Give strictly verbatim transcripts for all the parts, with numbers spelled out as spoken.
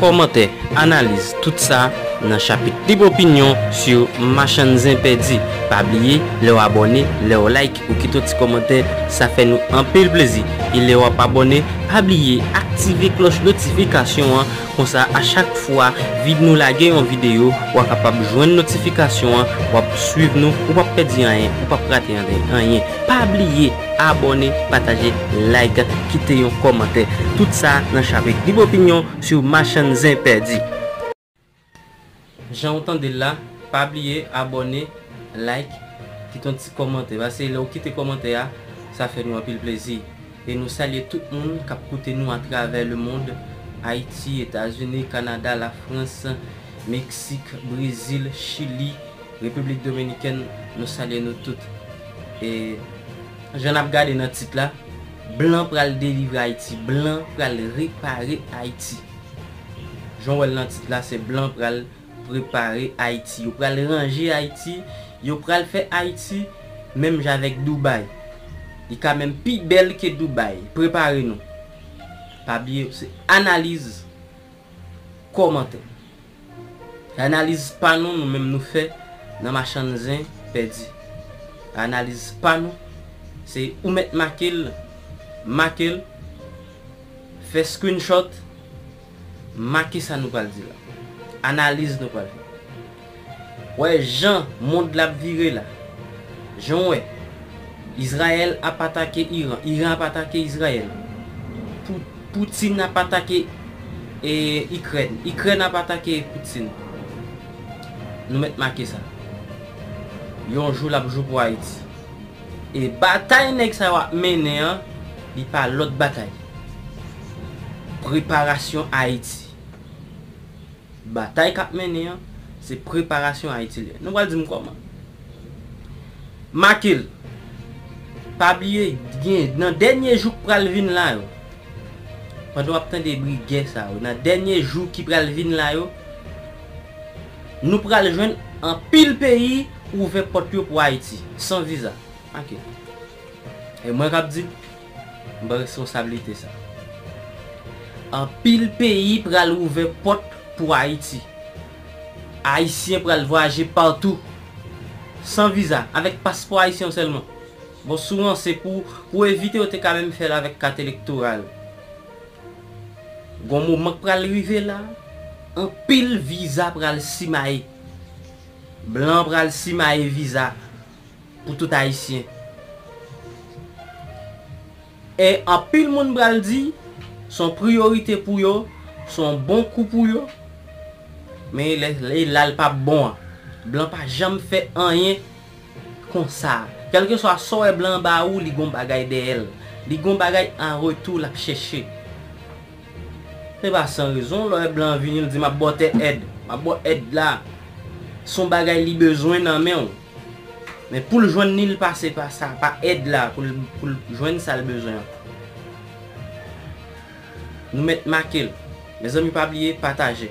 Kòmantè, analiz, tout sa nan chapit Lib Opinyon sou Machann Zen Pèdi. Pa bliye, lè w abòne, lè w like, ou kite yon ti kòmantè, sa fè nou anpil plezi. E lè w ap abòne, pa bliye aktive klòch notifikasyon an, konsa a chak fwa vid nou lage yon videyo, w a kapab jwenn notifikasyon an, w ap swiv nou, ou p ap pèdi anyen, ou p ap rate anyen. Pa bliye abòne, pataje, like, kite yon kòmantè. Tout sa nan chapit Lib Opinyon sou Machann Zen Pèdi. Jan w tande l la, pa bliye abòne, like, kite yon ti kòmantè. Paske lè w kite kòmantè a, sa fè nou anpil plezi. E nou salye tout moun k ap koute nou atravè lemonn, Ayiti, Etazini, Kanada, Lafrans, Meksik, Brezil, Chili, Repiblik Dominikèn, nou salye nou tout. E jan n ap gade nan tit la, blan pral delivre Ayiti, blan pral repare Ayiti. Jan w wè l nan tit la, se blan pral prepare Ayiti. Yo pral ranje Ayiti, yo pral fè Ayiti menm jan avèk Dubai. Li ka menm pi bèl ke Dubai. Prepare nou. Pa bliye, se analiz, kòmantè. Analiz pa nou, nou menm nou fè nan Machann Zen Pèdi. Analiz pa nou, se ou mèt make l, make l, fè screenshot, make sa nou pral di la. Analiz nou pral fè. Wè jan mond la ap vire la. Jan w wè, Izrayèl ap atake Iran, Iran ap atake Izrayèl. Pou-, Poutine ap atake, e, Ikrèn, Ikrèn ap atake Poutine. Nou mèt make sa. Yon jou l ap jou pou Ayiti. E batay nèg sa yo ap mennen an, li pa lòt batay. Preparasyon Ayiti. Batay k ap mennen an, se preparasyon Ayiti li ye. Nou pral di m kòman. Make l. Pa bliye, gen nan dènye jou k pral vin la yo. Pandan w ap tande bri gè sa yo, nan dènye jou ki pral vin la yo, nou pral jwenn anpil peyi ouvè pòt yo pou Ayiti, san viza. Make l. E mwen k ap di l, m pran responsablite sa. Anpil peyi pral ouvè pòt pou Ayiti. Ayisyen pral vwayaje patou, san viza, avèk paspò ayisyen sèlman. Bon, sou ranse pou, pou evite yo te ka menm fè l avèk kat elektoral. Gon moman k pral rive la, anpil viza pral simaye. Blan pral simaye viza pou tout Ayisyen. E anpil moun pral di, se yon priyorite pou yo, se yon bon kou pou yo. Men lè, lè, la l p ap bon an. Blan pa janm fè anyen konsa. Kèlkeswa sa w wè blan an ba ou, li gon bagay dèyè l. Li gon bagay an retou l ap chèche. Se pa san rezon, lè w wè blan an vini, l di, "M ap ba w tè èd. M ap ba w èd la." Se yon bagay li bezwen nan men w. Men pou l jwenn li, l pase pa sa, pa èd la, pou l, pou l jwenn sa l bezwen an. Nou mèt make l. Mezanmi, pa bliye pataje.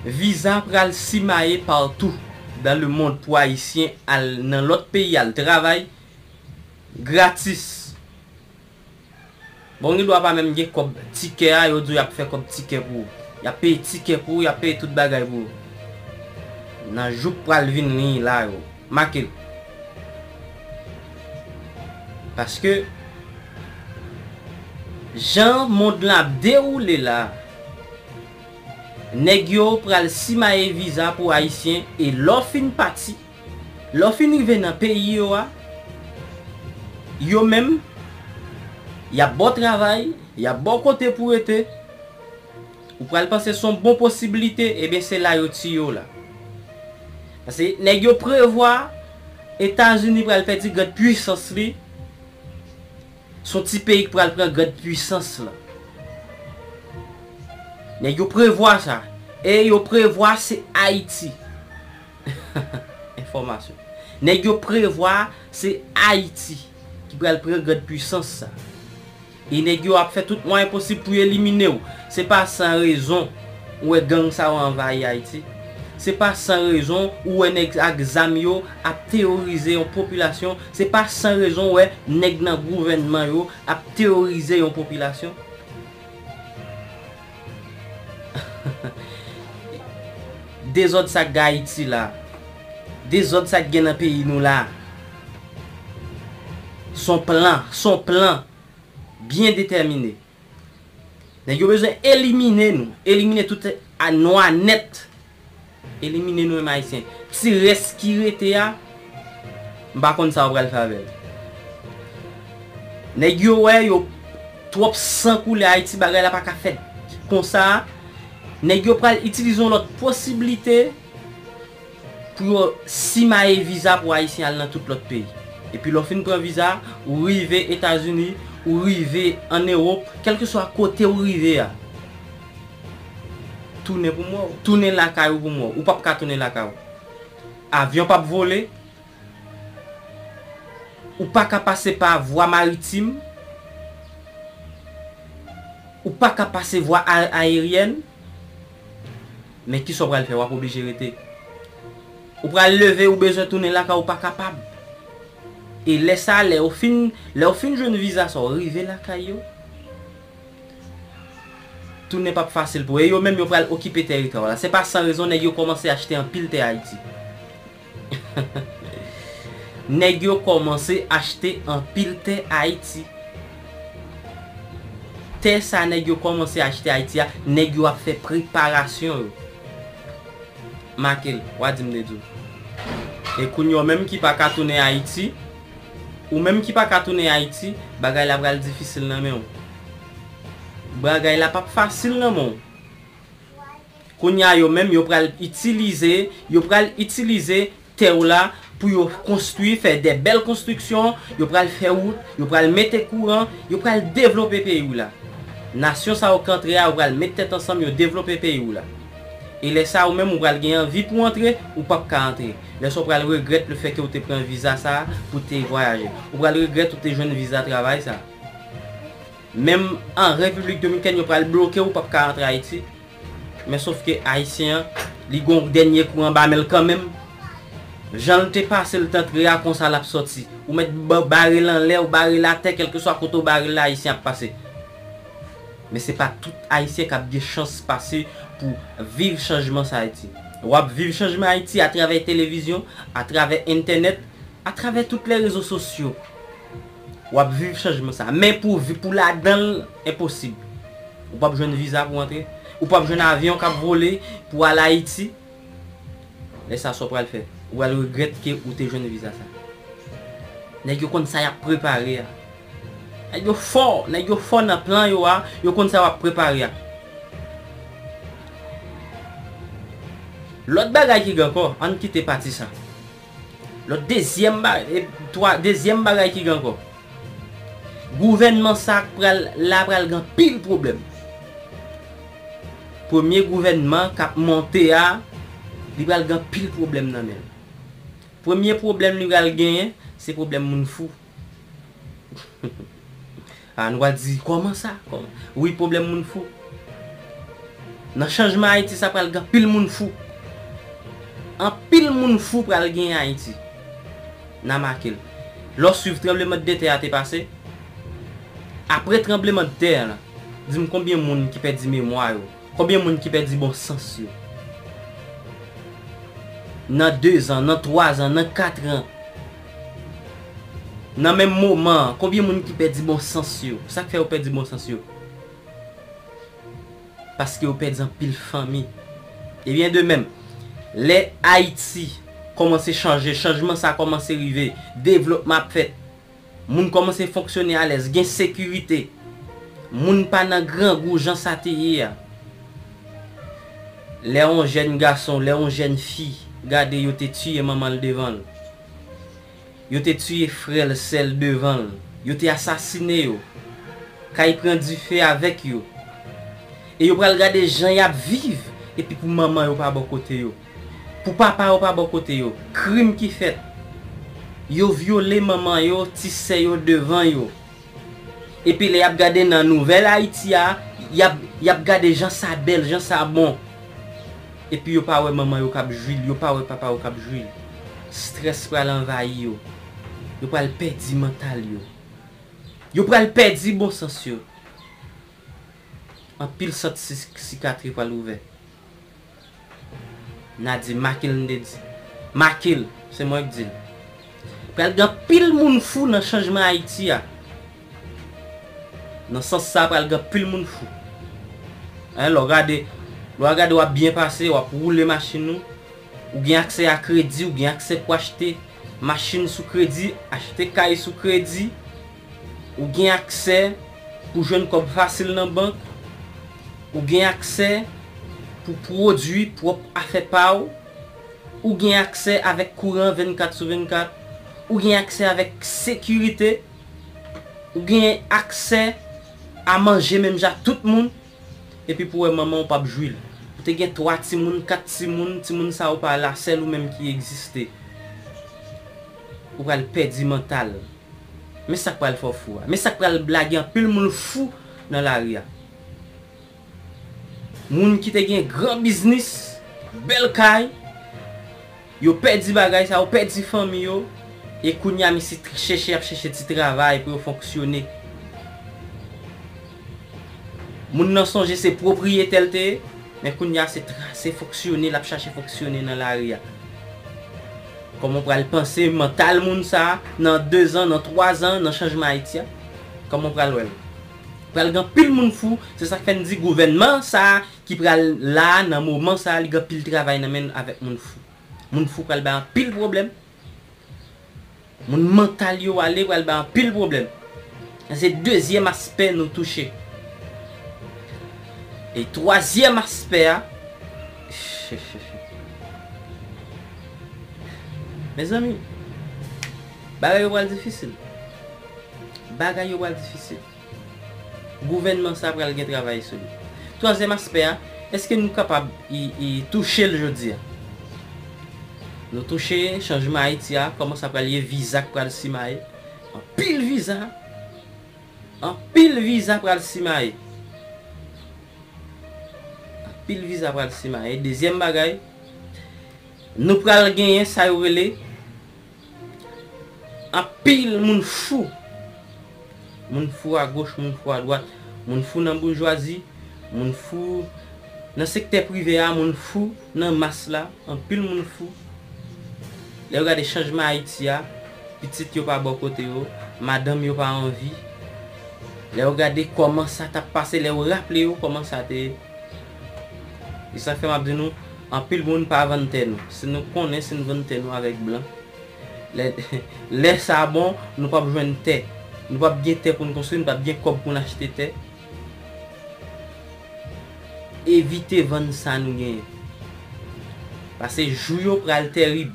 Viza pral simaye patou dans le monde pou Ayisyen al nan lòt peyi al travay gratis. Bon, gen dwa pa menm gen kòb tikè a, yo di w y ap fè kòb tikè pou ou. Y ap peye tikè pou ou, y ap peye tout bagay pou ou. Nan jou k pral vin li la yo. Make l. Paske, jan mond lan ap dewoule la, nèg yo pral simaye viza pou Ayisyen, e lè w fin pati, lè w fin rive nan peyi yo a, yo menm, y ap ba w travay, y ap ba w kote pou w rete, ou pral panse se yon bon posiblite, ebyen se la yo tiye w la. Paske nèg yo prevwa Etazini pral pèdi grand pwisans li, se yon ti peyi k pral pran grand pwisans lan. Nèg yo prevwa sa. E yo prevwa se Ayiti. Enfòmasyon. Nèg yo prevwa se Ayiti ki pral pran grand pwisans sa. E nèg yo ap fè tout mwayen posib pou yo elimine w. Se pa san rezon ou wè gang sa yo anvayi Ayiti. Se pa san rezon ou wè nèg ak zam yo ap teworize yon popilasyon. Se pa san rezon ou wè nèg nan gouvènman yo ap teworize yon popilasyon. Dezòd sa k gen Ayiti la, dezòd sa k gen nan peyi nou la, se yon plan, se yon plan byen detèmine. Nèg yo bezwen elimine nou, elimine tout a nwa nèt. Elimine nou menm Ayisyen. Ti rès ki rete a, m pa konn sa yo pral fè avè l. Nèg yo wè yo twòp san koule Ayiti, bagay la pa ka fèt konsa. Nèg yo pral itilize yon lòt posiblite pou yo simaye viza pou Ayisyen al nan tout lòt peyi. Epi lè w fin pran viza, ou rive Etazini, ou rive ann Ewòp, kèlkeswa kote ou rive a, tounen pou mò w. Tounen lakay ou pou mò w. Ou p ap ka tounen lakay ou. Avyon p ap vole. Ou pa ka pase pa vwa maritim. Ou pa ka pase vwa a-, ayeryèn. Men kisa w pral fè? W ap oblije rete. Ou pral leve, ou bezwen tounen lakay ou, pa kapab. E lè sa, lè w fin, lè w fin jwenn viza sa, w rive lakay yo, tounen p ap fasil pou yo. E yo menm, yo pral okipe tèritwa w la. Se pa san rezon nèg yo kòmanse achte anpil tè Ayiti. Nèg yo kòmanse achte anpil tè Ayiti. Tè sa nèg yo kòmanse achte Ayiti a, nèg yo ap fè preparasyon yo. Make l, w a di m de di w. E kounye a, ou menm ki pa ka tounen Ayiti, ou menm ki pa ka tounen Ayiti, bagay la pral difisil nan men w. Bagay la p ap fasil nan men w. Kounye a, yo menm, yo pral itilize, yo pral itilize tè w la pou yo konstwi, fè de bèl konstriksyon, yo pral fè wout, yo pral mete kouran, yo pral devlope peyi w la. Nasyon sa yo k antre a, yo pral met tèt ansanm, yo devlope peyi w la. E lè sa, ou menm, ou pral gen anvi pou antre, ou p ap ka antre. Lè sa, ou pral regrèt lefètke ou te pran viza sa a pou te vwayaje. Ou pral regrèt ou te jwenn viza travay sa a. Menm an Repiblik Dominikèn, yo pral bloke w, ou p ap ka rantre Ayiti. Men sofke Ayisyen an, li gon dènye kou anba men l kanmenm. Jan l te pase l t antre a, konsa l ap sòti. Ou mèt ba-, bare l anlè, ou bare l atè, kèlkeswa kote w bare l la, Ayisyen ap pase. Men se pa tout Ayisyen k ap gen chans pase pou viv chanjman sa Ayiti. W ap viv chanjman Ayiti atravè televizyon, atravè entènèt, atravè tout lè rezo sosyo. W ap viv chanjman sa. Men pou vi-, pou ladan l, enposib. Ou p ap jwenn viza pou antre. Ou p ap jwenn avyon k ap vole pou al Ayiti. Lè sa, sa w pral fè? Ou pral regrèt ke ou te jwenn viza sa. Nèg yo konn sa y ap prepare a. Nèg yo fò, nèg yo fò nan plan yo a, yo konn sa y ap prepare a. Lòt bagay ki gen ankò, ann kite pati sa. Lòt dezyèm ba-, e, twa, dezyèm bagay ki gen ankò. Gouvènman sa k pral la pral gen anpil pwoblèm. Premye gouvènman k ap monte a, li pral gen anpil pwoblèm nan men l. Premye pwoblèm li pral genyen, se pwoblèm moun fou. A, nou pral di, kòman sa? Kòman? Wi, pwoblèm moun fou. Nan chanjman Ayiti, sa pral gen anpil moun fou. Anpil moun fou pral genyen Ayiti. N a make l. Lè w swiv tranblemanntè a te pase, apre tranblemanntè a la, di m konbyen moun ki pèdi memwa yo? Konbyen moun ki pèdi bon sans yo? Nan dezan, nan twazan, nan katran, nan menm moman an, konbyen moun ki pèdi bon sans yo? Sa k fè yo pèdi bon sans yo? Paske yo pèdi anpil fanmi. Ebyen, de menm, lè Ayiti kòmanse chanje, chanjman sa kòmanse rive, devlopman ap fèt, moun kòmanse fonksyone alèz, gen sekirite. Moun pa nan grangou jan sa te ye a. Lè yon jèn gason, lè yon jèn fi, gade yo te tiye manman l devan l. Yo te tiye frè l, sè l devan l. Yo te asasine yo. Kay pran dife avèk yo. E yo pral gade jan y ap viv, epi pou manman yo pa bò kote yo. Pou papa yo pa bò kote yo. Krim ki fèt. Yo vyole manman yo, ti sè yo devan yo. Epi lè y ap gade nan nouvèl Ayiti a, y ap, y ap gade jan sa bèl, jan sa bon. Epi yo pa wè manman yo k ap jwi l, yo pa wè papa yo k ap jwi l. Strès pral anvayi yo. Yo pral pèdi mantal yo. Yo pral pèdi bon sans yo. Anpil sant si-, sikatri pral ouvè. N a di make l, m te di. Make l, se mwen k di l. Pral gen anpil moun fou nan chanjman Ayiti a. Nan sans sa, pral gen anpil moun fou. Hein, lè w gade, lè w gade, w ap byen pase, w ap woule machin ou. Ou gen aksè a kredi, ou gen aksè pou achte machin sou kredi, achte kay sou kredi. Ou gen aksè pou jwenn kòb fasil nan bank. Ou gen aksè pou pwodui pwòp afè pa w. Ou gen aksè avèk kouran vennkat sou vennkat. Ou gen aksè avèk sekirite. Ou gen aksè a manje menm jan ak tout moun. Epi pou wè manman w p ap jwi l. Ou te gen twa timoun, kat timoun, timoun sa yo pa la, sèl ou menm ki egziste. Ou pral pèdi mantal. Men sa k pral fè w fou a. Men sa k pral lage anpil moun fou nan lari a. Moun ki te gen gran biznis, bèl kay, yo pèdi bagay sa, yo pèdi fanmi yo, e kounye a misye t-, chèche, ap chèche ti travay pou yo fonksyone. Moun nan sonje se pwopriyetè l te ye, men kounye a se tra-, se fonksyone, l ap chache fonksyone nan lari a. Kòman w pral panse mantal moun sa a nan dezan, nan twazan, nan chanjman Ayiti a? Kòman w pral wè l? Pral gen anpil moun fou, se sa k fè n di gouvènman sa a ki pral la nan moman sa a, li gen anpil travay nan men l avèk moun fou. Moun fou pral bay anpil pwoblèm. Moun mantal yo ale pral bay anpil pwoblèm. Sa se dezyèm aspè nou touche. E twazyèm aspè a, mezanmi, bagay yo pral difisil. Bagay yo pral difisil. Gouvènman sa pral gen travay sou li. Twazyèm aspè a, èske nou kapab i, i touche l jodi a? Nou touche chanjman Ayiti a, kòman sa pral ye, viza k pral simaye. Anpil viza. Anpil viza pral simaye. Anpil viza pral simaye. Dezyèm bagay, nou pral genyen sa yo rele anpil moun fou. Moun fou agoch, moun fou adwat, moun fou nan boujwazi, moun fou nan sektè prive a, moun fou nan mas la, anpil moun fou. Lè yo gade chanjman Ayiti a, pitit yo pa bò kote yo, madanm yo pa anvi. Lè yo gade kòman sa t ap pase, lè yo raple yo kòman sa te ye. E sa fè m ap di nou, anpil moun pa vann tè nou. Si nou konnen, si n vann tè nou avèk blan, lè, lè sa bon, nou p ap jwenn tè. Nou p ap gen tè pou n konstwi, nou p ap gen kòb pou n achte tè. Evite vann sa nou genyen. Paske jou yo pral tèrib.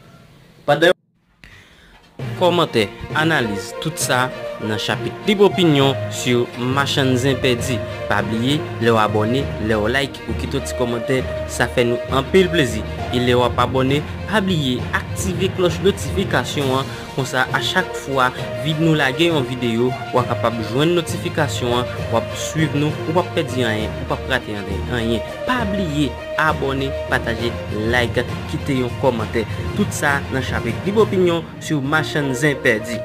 Pandan yo kòmantè, analiz, tout sa nan chapit Lib Opinyon sou Machann Zen Pèdi. Pa bliye, lè w abòne, lè w like, ou kite yon ti kòmantè, sa fè nou anpil plezi. E lè w ap abòne, pa bliye aktive klòch notifikasyon an, konsa a chak fwa vid nou lage yon videyo, w a kapab jwenn notifikasyon an, w ap swiv nou, ou p ap pèdi anyen, ou p ap rate anyen. Pa bliye abòne, pataje, like, kite yon kòmantè. Tout sa nan chapit Lib Opinyon sou Machann Zen Pèdi.